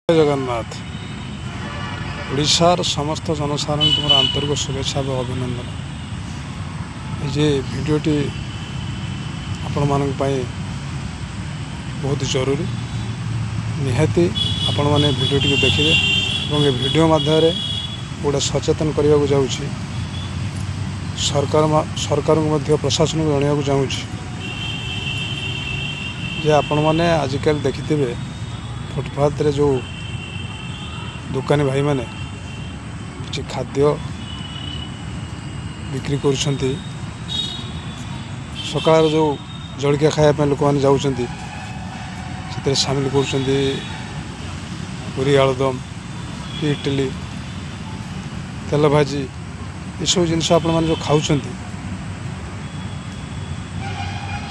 ଜଗନ୍ନାଥ। ଓଡ଼ିଶାର ସମସ୍ତ ଜନସାଧାରଣଙ୍କୁ ମୋର ଆନ୍ତରିକ ଶୁଭେଚ୍ଛା ଏବଂ ଅଭିନନ୍ଦନ। ଏ ଯେ ଭିଡ଼ିଓଟି ଆପଣମାନଙ୍କ ପାଇଁ ବହୁତ ଜରୁରୀ, ନିହାତି ଆପଣମାନେ ଭିଡ଼ିଓଟିକୁ ଦେଖିବେ ଏବଂ ଏ ଭିଡ଼ିଓ ମାଧ୍ୟମରେ ଗୋଟେ ସଚେତନ କରିବାକୁ ଯାଉଛି ସରକାର, ସରକାରଙ୍କୁ ମଧ୍ୟ ପ୍ରଶାସନକୁ ଜଣାଇବାକୁ ଚାହୁଁଛି ଯେ ଆପଣମାନେ ଆଜିକାଲି ଦେଖିଥିବେ, ଫୁଟପାଥରେ ଯେଉଁ ଦୋକାନୀ ଭାଇମାନେ କିଛି ଖାଦ୍ୟ ବିକ୍ରି କରୁଛନ୍ତି, ସକାଳର ଯେଉଁ ଜଳଖିଆ ଖାଇବା ପାଇଁ ଲୋକମାନେ ଯାଉଛନ୍ତି, ସେଥିରେ ସାମିଲ କରୁଛନ୍ତି ପୁରୀ, ଆଳୁଦମ କି ଇଟିଲି, ତେଲ ଭାଜି, ଏସବୁ ଜିନିଷ ଆପଣମାନେ ଯେଉଁ ଖାଉଛନ୍ତି,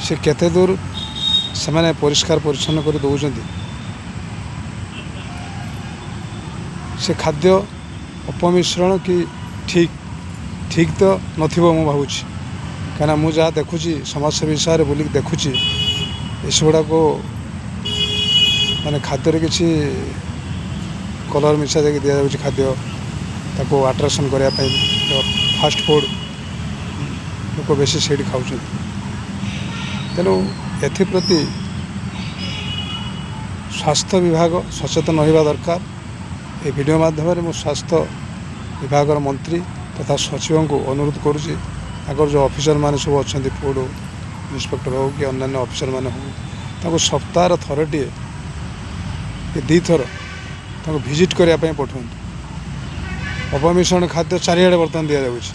ସେ କେତେ ଦୂର ସେମାନେ ପରିଷ୍କାର ପରିଚ୍ଛନ୍ନ କରି ଦେଉଛନ୍ତି? ସେ ଖାଦ୍ୟ ଅପମିଶ୍ରଣ କି ଠିକ୍ ଠିକ୍ ତ ନଥିବ ମୁଁ ଭାବୁଛି, କାହିଁକିନା ମୁଁ ଯାହା ଦେଖୁଛି, ସମାଜସେବୀ ହିସାବରେ ବୁଲିକି ଦେଖୁଛି, ଏସବୁଗୁଡ଼ାକ ମାନେ ଖାଦ୍ୟରେ କିଛି କଲର୍ ମିଶା ଯାଇକି ଦିଆଯାଉଛି ଖାଦ୍ୟ, ତାକୁ ଆଟ୍ରାକ୍ସନ୍ କରିବା ପାଇଁ। ଫାଷ୍ଟ ଫୁଡ଼୍ ଲୋକ ବେଶୀ ସେଇଠି ଖାଉଛନ୍ତି। ତେଣୁ ଏଥିପ୍ରତି ସ୍ୱାସ୍ଥ୍ୟ ବିଭାଗ ସଚେତନ ରହିବା ଦରକାର। ଏ ଭିଡ଼ିଓ ମାଧ୍ୟମରେ ମୁଁ ସ୍ୱାସ୍ଥ୍ୟ ବିଭାଗର ମନ୍ତ୍ରୀ ତଥା ସଚିବଙ୍କୁ ଅନୁରୋଧ କରୁଛି, ତାଙ୍କର ଯେଉଁ ଅଫିସରମାନେ ସବୁ ଅଛନ୍ତି, ଫୁଡ଼ ଇନ୍ସପେକ୍ଟର ହେଉ କି ଅନ୍ୟାନ୍ୟ ଅଫିସରମାନେ ହେଉ, ତାଙ୍କୁ ସପ୍ତାହର ଥରଟିଏ କି ଦୁଇଥର ତାଙ୍କୁ ଭିଜିଟ୍ କରିବା ପାଇଁ ପଠାନ୍ତୁ। ଅପମିଶ୍ରଣ ଖାଦ୍ୟ ଚାରିଆଡ଼େ ବର୍ତ୍ତମାନ ଦିଆଯାଉଛି।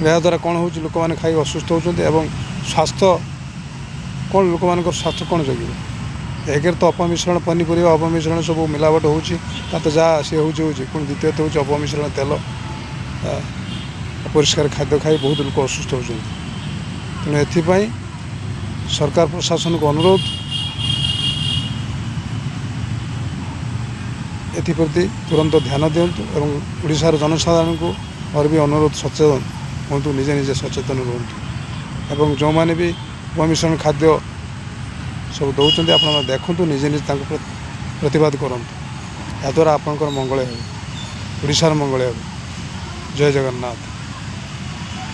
ଏହାଦ୍ୱାରା କ'ଣ ହେଉଛି? ଲୋକମାନେ ଖାଇ ଅସୁସ୍ଥ ହେଉଛନ୍ତି ଏବଂ ସ୍ୱାସ୍ଥ୍ୟ କ'ଣ, ଲୋକମାନଙ୍କର ସ୍ୱାସ୍ଥ୍ୟ କ'ଣ ଜଗିବ? ଏକରେ ତ ଅପମିଶ୍ରଣ ପନିପରିବା, ଅପମିଶ୍ରଣ ସବୁ ମିଲାବଟ ହେଉଛି, ତା ତ ଯାହା ସିଏ ହେଉଛି ହେଉଛି, ପୁଣି ଦ୍ୱିତୀୟତଃ ହେଉଛି ଅପମିଶ୍ରଣ ତେଲ, ଅପରିଷ୍କାର ଖାଦ୍ୟ ଖାଇ ବହୁତ ଲୋକ ଅସୁସ୍ଥ ହେଉଛନ୍ତି। ତେଣୁ ଏଥିପାଇଁ ସରକାର ପ୍ରଶାସନକୁ ଅନୁରୋଧ, ଏଥିପ୍ରତି ତୁରନ୍ତ ଧ୍ୟାନ ଦିଅନ୍ତୁ ଏବଂ ଓଡ଼ିଶାର ଜନସାଧାରଣଙ୍କୁ ମୋର ବି ଅନୁରୋଧ, ସଚେତନ ହୁଅନ୍ତୁ, ନିଜେ ନିଜେ ସଚେତନ ରୁହନ୍ତୁ ଏବଂ ଯେଉଁମାନେ ବି ଅପମିଶ୍ରଣ ଖାଦ୍ୟ ସବୁ ଦେଉଛନ୍ତି, ଆପଣମାନେ ଦେଖନ୍ତୁ, ନିଜେ ନିଜେ ତାଙ୍କୁ ପ୍ରତିବାଦ କରନ୍ତୁ। ଏହାଦ୍ୱାରା ଆପଣଙ୍କର ମଙ୍ଗଳ ହେବ, ଓଡ଼ିଶାର ମଙ୍ଗଳ ହେବ। ଜୟ ଜଗନ୍ନାଥ।